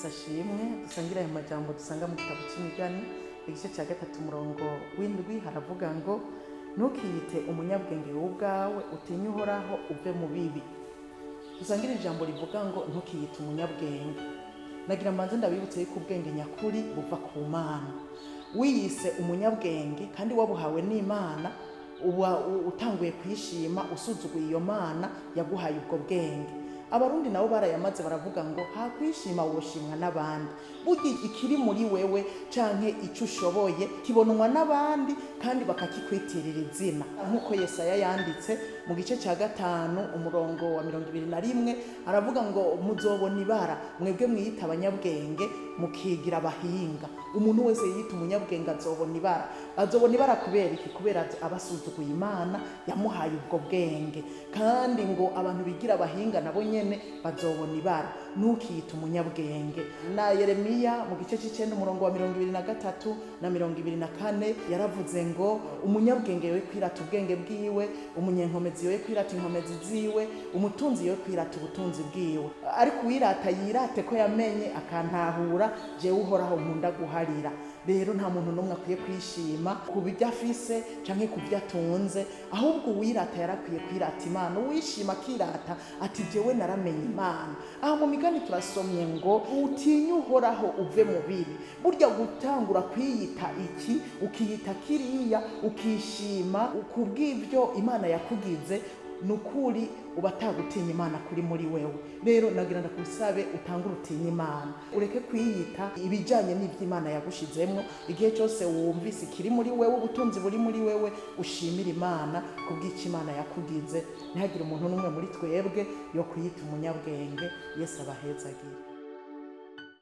Yesu ashimwe. Dusangire aya majambo dusanga mu gitabo c'Imigani, igice cya 3, umurongo w'7. Haravuga ngo: "Ntukiyite umunyabwenge wowe ubwawe, utinye Uhoraho, uve mu bibi." Dusangire ijambo rivuga ngo: "Ntukiyite umunyabwenge." Nagira mbanze ndabibutse yuko ubwenge nyakuri buva ku Mana. Wiyise umunyabwenge kandi wabuhawe n'Imana, uba utanguye kwishima, usuzuguye iyo Mana yaguhaye ubwo bwenge. Abarundi nabo barayamaze, baravuga ngo: "Hakwishima woshimwa n'abandi." Burya ikiri muri wewe canke ico ushoboye kibonwa n'abandi kandi bakakikwitirira izina, nk'uko Yesaya yanditse mu gice cya 5, umurongo wa 21. Aravuga ngo: "Muzobona ibara mwebwe mwiyita abanyabwenge, mukigira abahinga." Umuntu wese yiyita umunyabwenge azobona ibara. Azobona ibara kubera iki? Kubera aba asuzuguye Imana yamuhaye ubwo bwenge. Kandi ngo abantu bigira abahinga nabo nyene bazobona ibara. Ntukiyite umunyabwenge. Na Yeremiya mu gice c'icenda, umurongo wa 23 na 24, yaravuze ngo: "Umunyabwenge yoye kwirata ubwenge bwiwe, umunyenkomezi yoye kwirata inkomezi ziwe, umutunzi yoye kwirata ubutunzi bwiwe, ariko uwirata yirate ko yamenye akantahura, jewe Uhoraho nkunda guharira." Rero nta muntu n'umwe akwiye kwishima ku byo afise canke ku byo atunze, ahubwo uwirata yarakwiye kwirata Imana, uwishima akirata ati: "Jewe naramenye Imana." Aha mu Migani turasomye ngo: "Utinye Uhoraho, uve mu bibi." Burya gutangura kwiyita iki, ukiyita kiriya, ukishima ku bw'ibyo Imana yakugize, ni ukuri uba atagutinya Imana kuri muri wewe. Rero nagira ndakusabe utangure utinye Imana, ureke kwiyita ibijyanye n'ibyo Imana yagushizemwo. Igihe cyose wumvise ikiri muri wewe, ubutunzi buri muri wewe, ushimire Imana ku bw'icyo Imana yakugize. Ntihagire umuntu n'umwe muri twebwe yo kwiyita umunyabwenge. Yesu abahezagire.